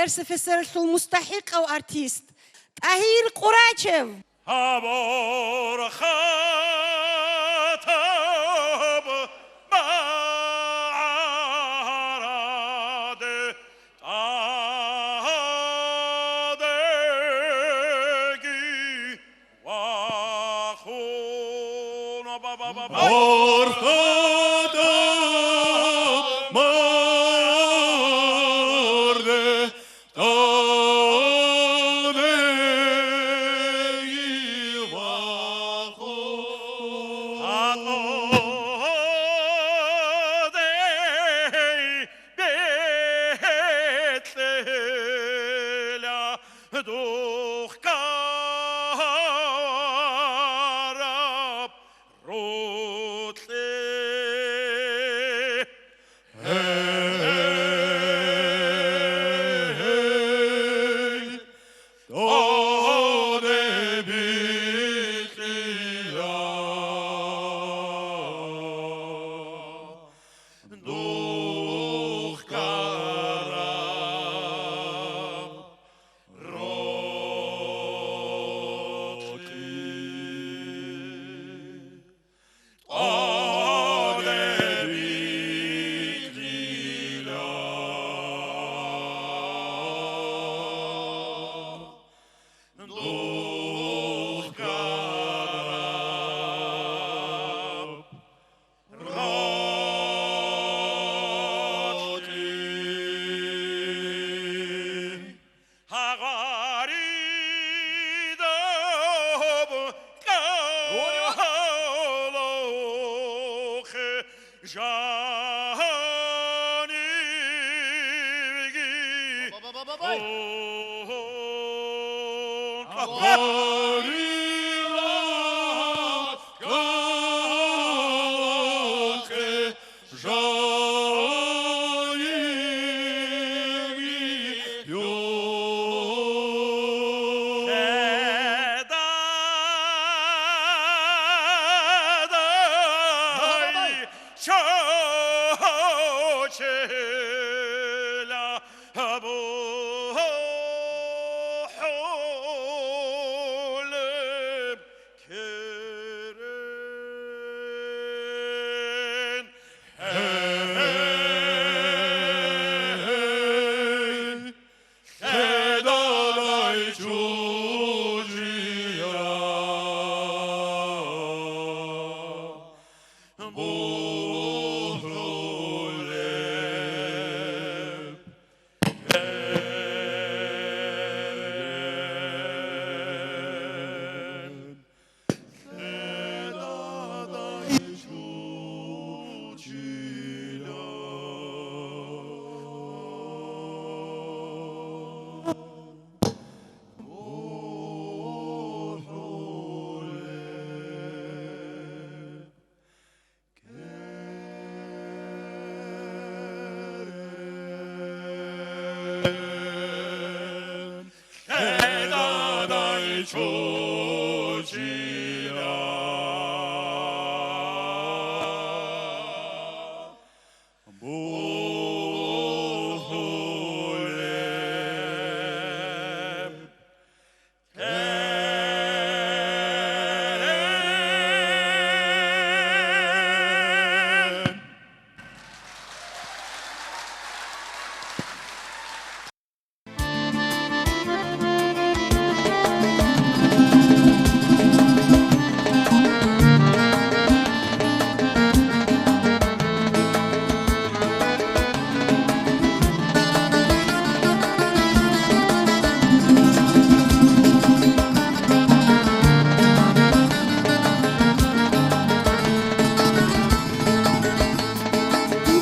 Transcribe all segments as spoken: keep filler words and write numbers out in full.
РСФСР-лъул мустахӀикъав артист ТӀагьир Къурачев. Гьабур хатаб магӀараде тӀадеги вахун. Ба-ба-ба-ба. Гьабур хатаб магӀараде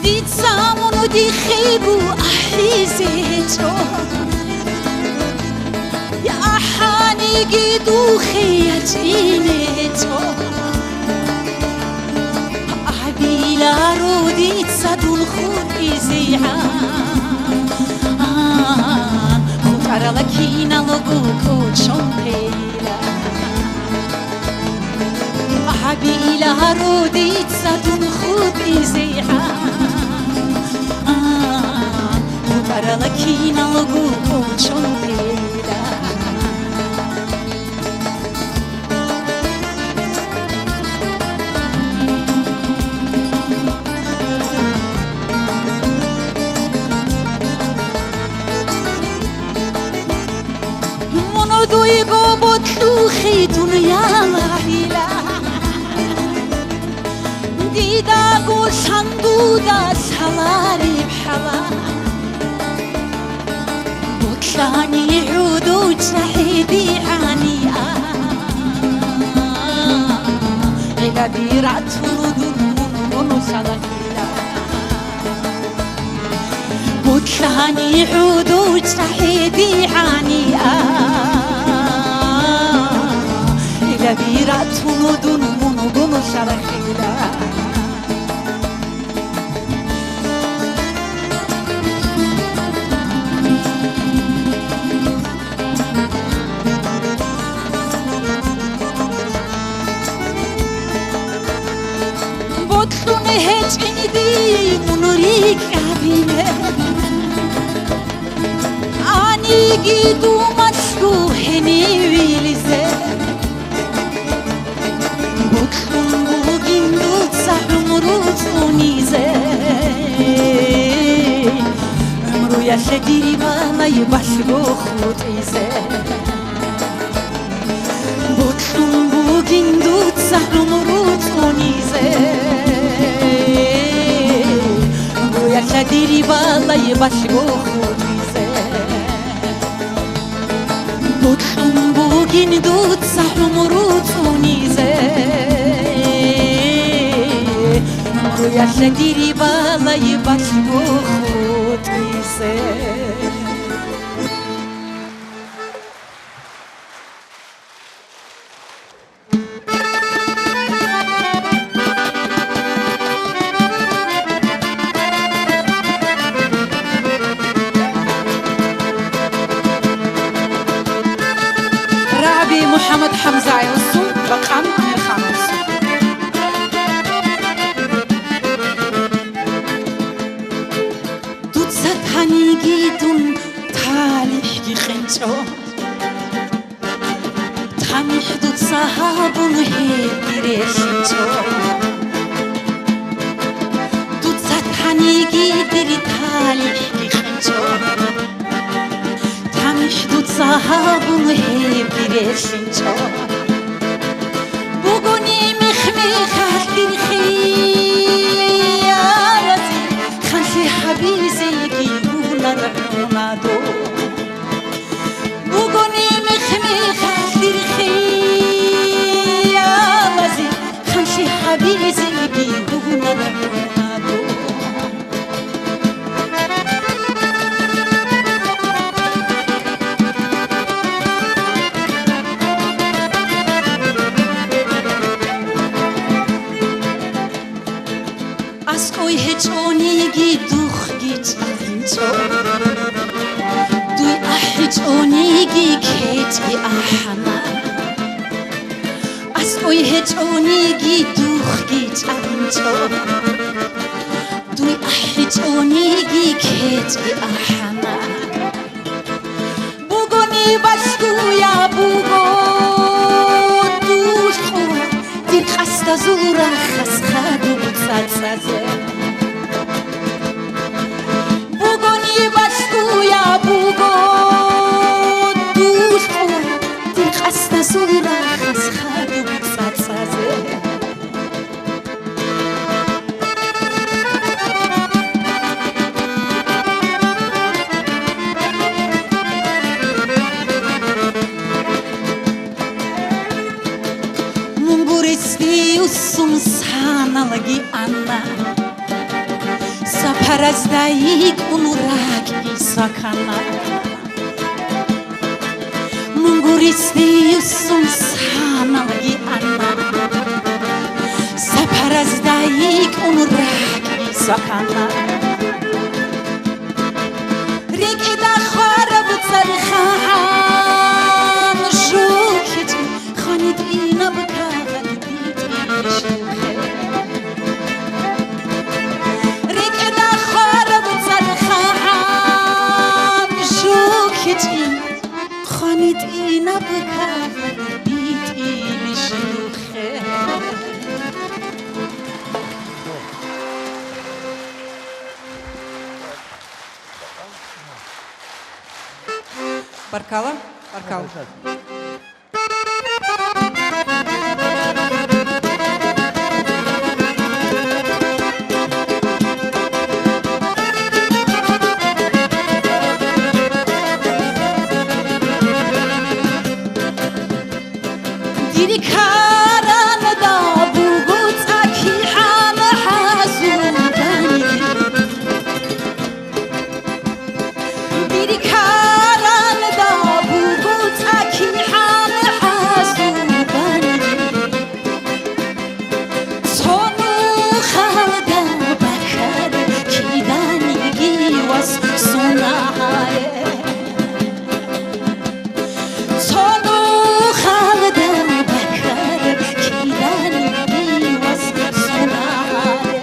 Дица мун дихъе бу ахӀизечӀо, я ахӀаниги духъе ячӀинечӀо. Абиларо дица дун хутӀизегӀан, хутӀарала киналго кочон тейила. Абиларо дица дун хутӀизегӀан, Арала киналго кочон тейила. Мун дуйго ботлъухъе дунияла гьила, дидаго лъандуда лъалареб хӀала. Ботлъани гӀодов чӀахӀи дигӀани а, гӀелаби ратун дун мун гуну лъала гьила. Ботлъани гӀодов чӀахӀи дигӀани а, гӀелаби ратун дун мун гуну лъала гьила. Бокьун гьечӀин дие мун рикӀкӀабине, гьаниги думалъго гьенивилизе. Бокьун бугин дуца гӀумру цӀунизе, гӀумруялъе дири балай балъго хутӀизе. Бокьун бугин дуца гӀумру цӀунизе, гӀумруялъе дири балай балъго хутӀизе. Бокьун бугин дуца гӀумру цӀунизе, гӀумруялъе дири балай балъго хутӀизе. Раби МухӀаммад ХӀамзаевасул макъам Амирхановасул. Дуца таниги дун талихӀги къинчӀо. ТамихӀ дуца гьабун гьебги релълъинчӀо. Дуца таниги дири талихӀги къинчӀо. ТамихӀ дуца гьабун гьебги релълъинчӀо. Бугони мих-михалъ дир хиялазе, ханлъи гьабизеги гьунар гӀунадо. Бугони мих-михалъ дир хиялазе, ханлъи гьабизеги гьунар гьунадо. АскӀой гьечӀониги духъги чӀалинчӀо, дуй ахӀичӀониги кечӀги ахӀана. АскӀой гьечӀониги духъги чӀалинчӀо, дуй ахӀичӀониги кечӀги ахӀана. Бугони балъгоя буго дулъ къура, дир къасдазул рахас хадуб цӀацӀазе. Бугони балъгоя буго дулъ къура, дир къасдазул рахас хадуб цӀацӀазе. Мун гуресде юссун саналги анна, сапаразда йикӀун ракӀги сакана. Мун гуресде юссун саналги анна, сапаразда йикӀун ракӀги сакана. РекӀеда хвараб цӀархъагӀан жугьечӀин, ханитӀинаб кагъат битӀишухъе. РекӀеда хвараб цӀархъагӀан БитӀинаб кагъ битӀилищ духъе. Баркала, баркала. Дир каранда буго цӀа кигӀан хӀазурбани. Дир каранда буго цӀа кигӀан хӀазурбани. Цо нухалда бакараб киданиги вас сунагьаре. Цо нухалда бакараб киданиги вас сунагьаре.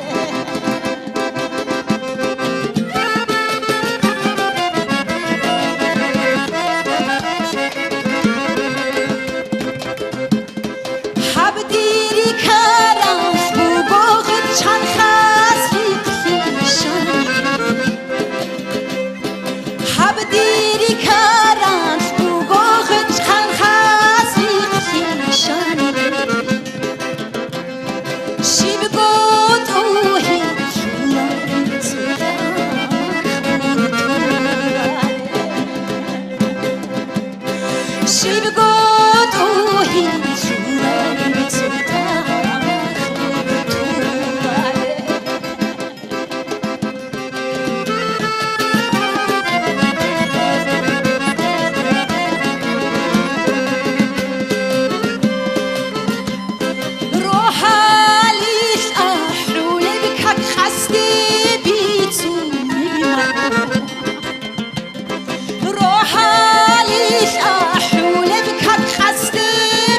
Гьаб дир каралъ буго гъичан хас рихълъи щани. Гьаб дир каралъ буго гъичан хас рихълъи щани. Щибго тӀугьи лъугьа цо тӀамах гьуртуларе. Щибго тӀугьи лъугьа цо тӀамах гьуртуларе. Рогьалилъ ахӀулеб как къасде бицунеб марго. Рогьалилъ ахӀулеб как къасде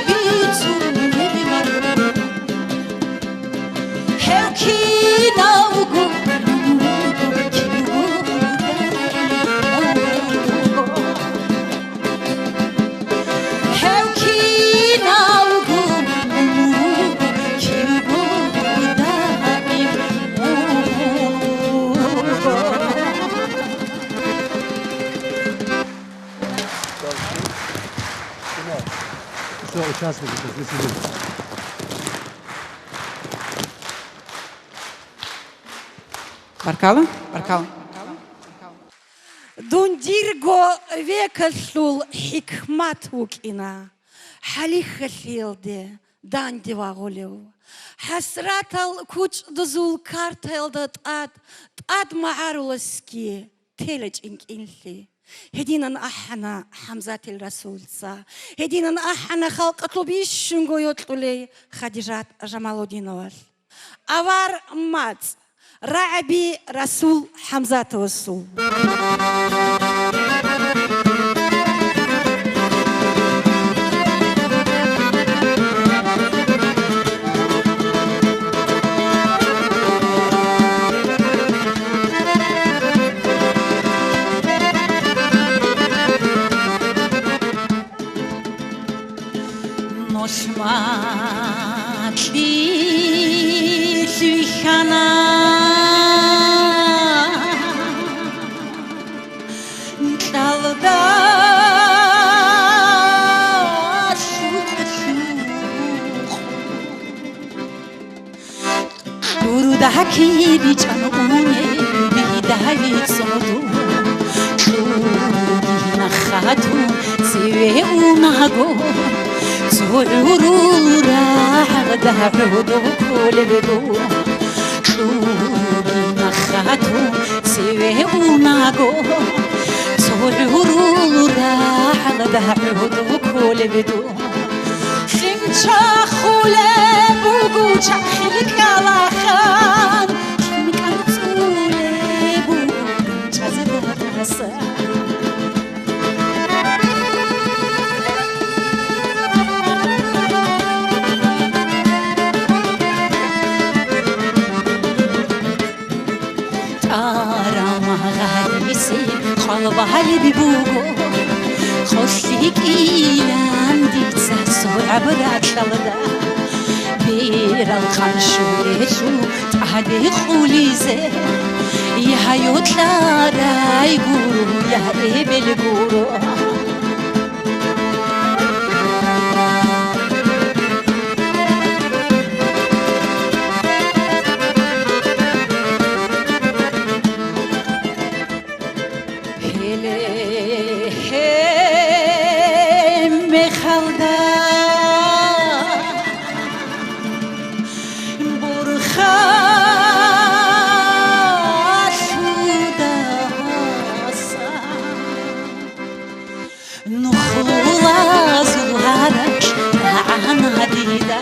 бицунеб марго. Гьев киналго, гьев киналго, Все участники, здесь идут. Баркала, баркала. Дун дирго векалъул хӀикмат вукӀина, хӀалихьалъиялде данде вагъулев. ХӀасратал кучӀдузул картаялда тӀад, тӀад магӀаруласги тела чӀинкӀинлъи. Гьединан ахӀана ХӀамзатил Расулица. Гьединан ахӀана халкъалъул бищунго йокьулей Хадижат Жамалудиновалъ. Авар мацӀ, рагӀаби Расул ХӀамзатовасул. Нолъ макьилъ вихьана кьалда лъукъ-лъукъ. Кьурудахъи ричӀан унеб бидави цӀуду, кьуруги нахъатун цеве унаго, цо гӀурул рагӀда гӀодов кколеб буго. Кьуруги нахъатун цеве унаго, цо гӀурул рагӀда гӀодов кколеб буго. Лъим чахулеб буго чахил кьалахан, лъим кӀарцӀулеб буго чӀазадаса. ТӀарамагъариси къвалбалиби буго, Хъулъи кӀилан дица согӀаб ракьалда, берал къанщулелъул тӀаде къулизе, я йокьарай гуро, я эбел гуро. Гьеле гьеб мехалда бурхалъуда гьасан. Нухлазул гьаракь рагӀана дида,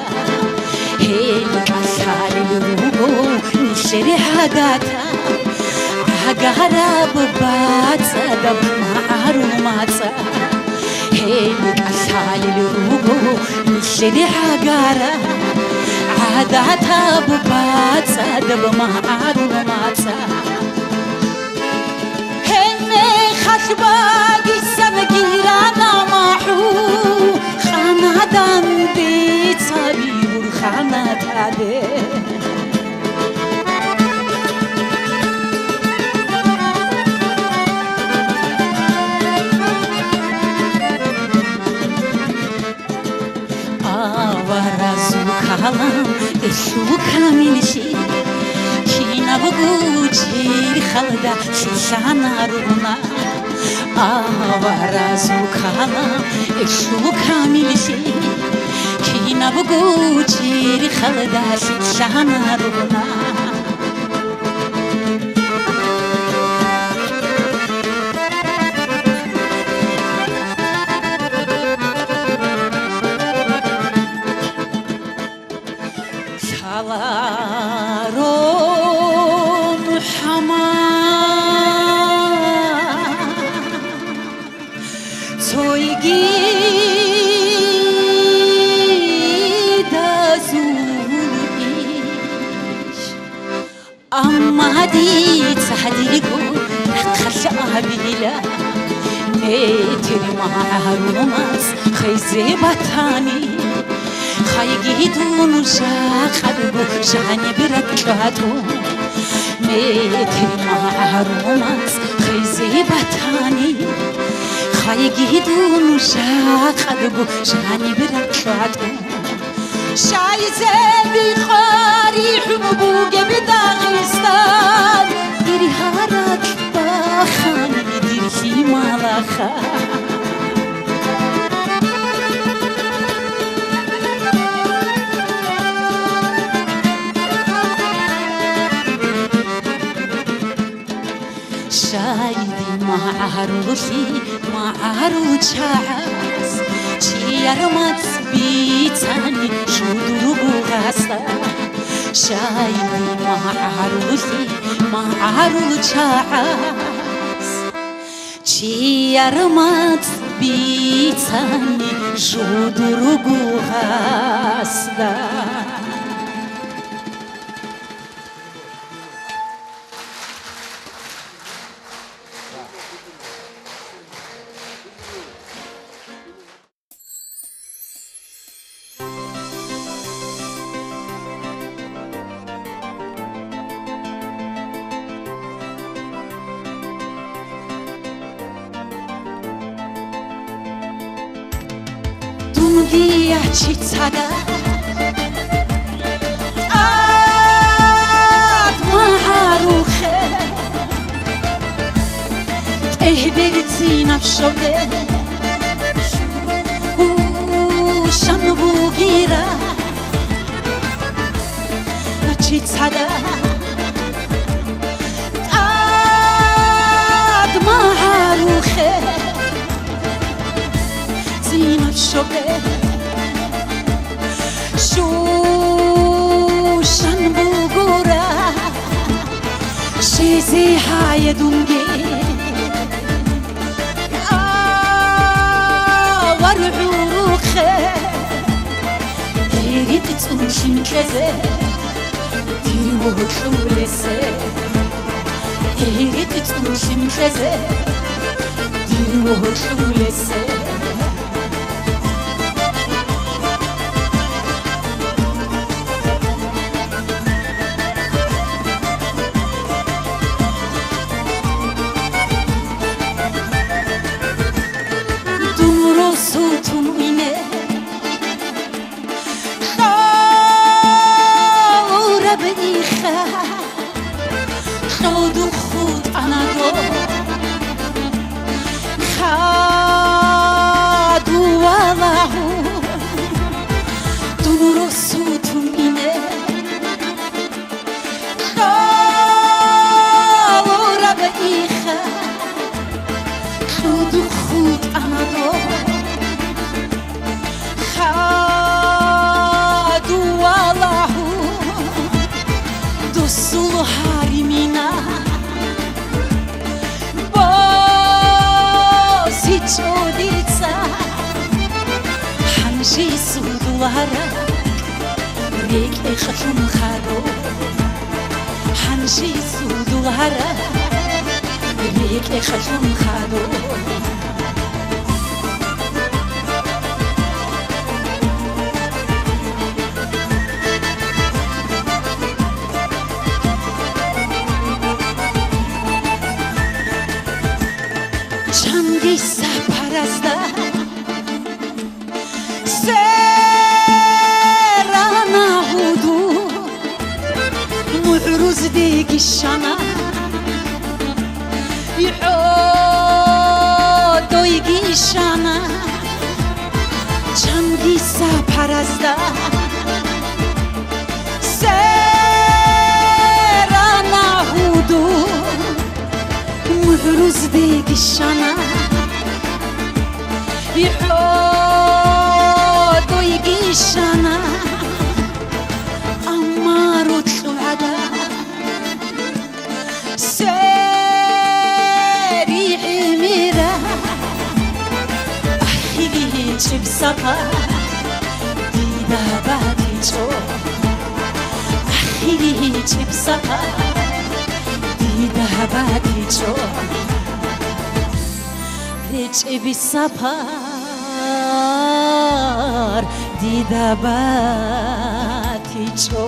гьел кӀалъалел руго нилъер гӀадатал, гӀагараб бацӀцӀадаб магӀарул мацӀал. Гьел кӀалъалел руго нилъер гӀагараб, гӀадатаб бацӀцӀадаб магӀарул мацӀал. Гьеб мехалъ багисан гирана махӀу, къанадан бицаби бурхана тӀаде. Аваразул калам, элъул камиллъи, кинабго черхалда лъилъана ругьуна. Аваразул калам, элъул камиллъи, кинабго черхалда лъилъана ругьуна. Лъаларун хӀама цойги дазул иш. Амма дица гьадинго рахъалъ абила, метер магӀарул мацӀ хъезе батани, хайги дун жакъаго жаниб ракьалда. Метер магӀарул мацӀ хъезе батани, хайги дун жакъаго жаниб ракьалда. Щайзе бикъари хӀун бугеб Дагъистан, дир гьаракь бахани, дир лъималаха. Щайди магӀаруллъи магӀарул чагӀаз, чияр мацӀ бицани жудурго гьасда. Щайди магӀаруллъи магӀарул чагӀаз, чияр мацӀ бицани жудурго гьасда. Дунги ячи цадахъ тӀад магӀарухъе, тӀегьберцинаб щоге гушан бугила. Чи цадахъ тӀад магӀарухъе, цинаб щоге щущан бугура, щизе гьае дунги. Авар гӀурухъе, дир рикӀцӀун лъим кьезе, дир вугьу кьулесе. Дир рикӀцӀун лъим кьезе, дир вугьу кьулесе. Хадув валагьун дусул гьаримина, босичӀо дица гьанжи судулара. РекӀехъ лъун хадур, гьанжи судул гьараб, рекӀехъ лъун хадур. Чанги сапаразда Серана гьуду, мугӀрузде гищана, гӀодой гищана, чанги сапаразда. Серана гьуду, мугӀрузде гищана, гӀодой гищана, амма рокьугӀада сери гӀемера. Ахири гьечӀеб сапар дида батичӀо, ахири гьечӀеб сапар дида батичӀо, гьечӀеб сапар дида батичӀо.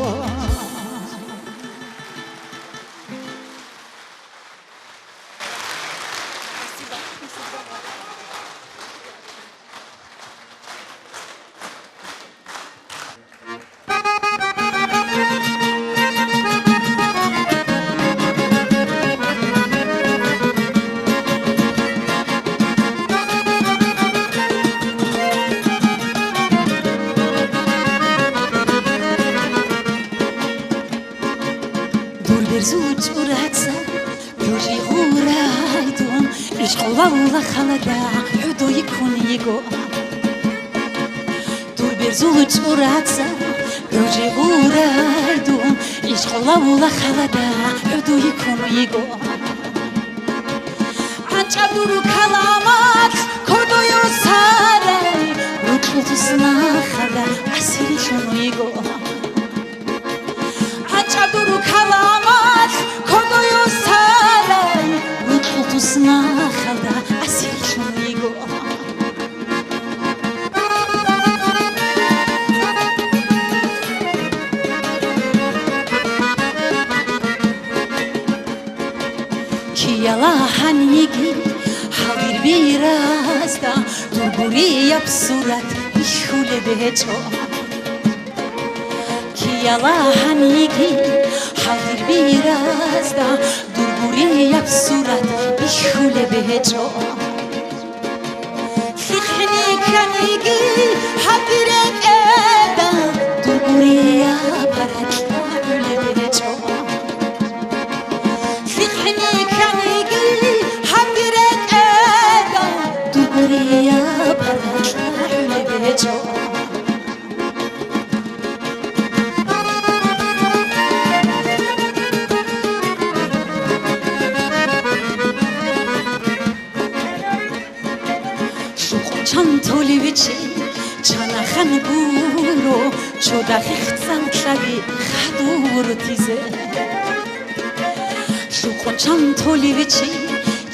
Дур берзул чӀураца, дур жигъурай дун, ишкъулалла халада хӀу дуй ккун йиго. Дур берзул чӀураца, дур жигъурай дун, ишкъулалла халада хӀу дуй ккун йиго. ГьанчӀаб дур каламалъ кодойо сарай, рукьул туснахъалда асирилъун йиго. ГьанчӀаб дур каламалъ кодойо сарай, рукьул туснахъалда асирилъун йиго. Кияла гьаниги гьалдир биразда дур гурияб сурат бихьулеб гьечӀо. Кияла гьаниги гьалдир биразда дур гурияб сурат бихьулеб гьечӀо. ЛъикӀлъи кканиги гьаб рекӀеда дур гурияб паракьа гӀолеб гьечӀо. ЛъикӀлъи кканиги гьаб рекӀеда дур гурияб паракьа гӀолеб гьечӀо. Лъукъун чан толев чи, чан ахан гуро, чодахъ цӀан лъаби хадур тизе. Лъукъун чан толев чи,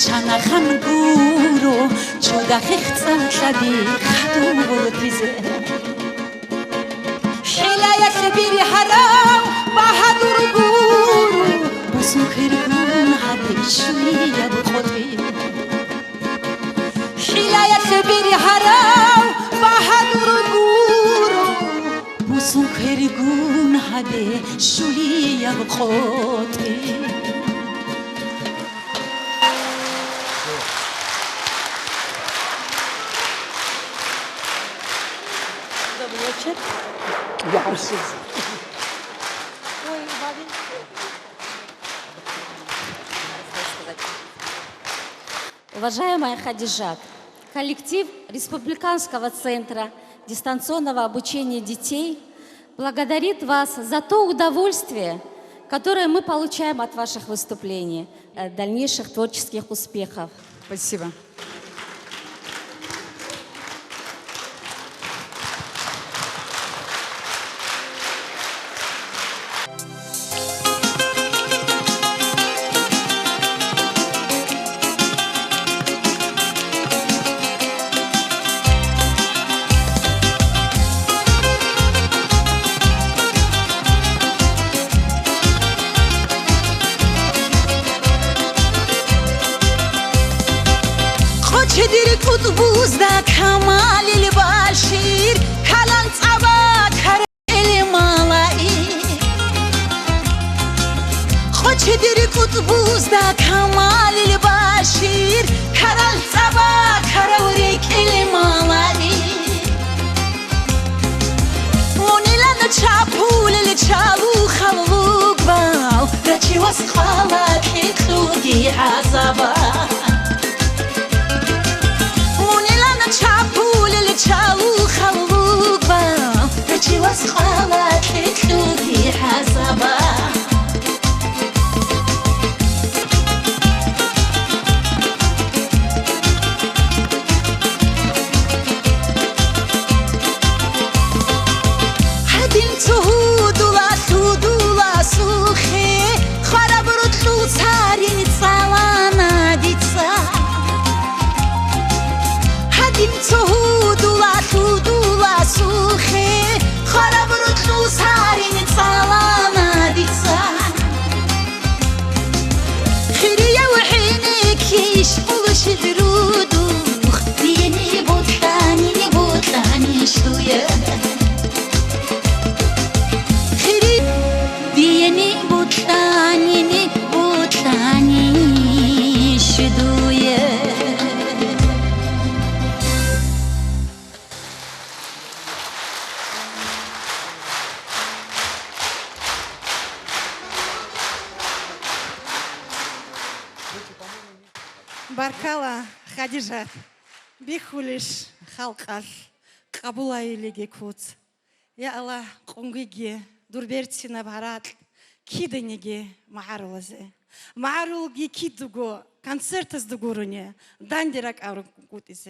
чан ахан гуро, чодахъ цӀан лъаби хадур тизе. ХӀилаялъ биргьарав багьадур гуро, бусун квергун гьабе щулияб къотӀи. ХӀилаялъ биргьарав багьадур гуро, бусун квергун гьабе щулияб къотӀи. Добрый вечер. Ой, Валерий. Уважаемая Хадижат, Коллектив Республиканского центра дистанционного обучения детей благодарит вас за то удовольствие, которое мы получаем от ваших выступлений. Э, дальнейших творческих успехов. Спасибо. Къочедир кӀутӀбузда Камалил Башир, калан цӀаба кар-, Къочедир кӀутӀбузда Камалил Башир, карал цӀаба карав рекӀел малари. Мунилан чапулел чалухал лугбал, рачивас хъвала кьикьуги гӀазаба. Мунилан чапулел чалухал лугба, рачивас хъвала кьикьуги гӀазаба. Гьадин цо гьудула лъудула сухе, хвараб рукьул царин цӀалана дица. Гьадин цо гьудула лъудула сухе, хвараб рукьул царин цӀалана дица. Хирияв гӀенеккей щулчил рудухъ, диени бутӀани, бутӀани щуя. Хири-, диени бутӀани, бутӀани щуя. Баркала, Хадижат. Бихьулищ халкъалъ, къабулайилиги куц. Я Аллагь, къунгиги дур берцинаб гьаракь киданиги магӀарулазе. МагӀарулги кидаго концертазда гурони данде ракӀарун кӀутӀизе.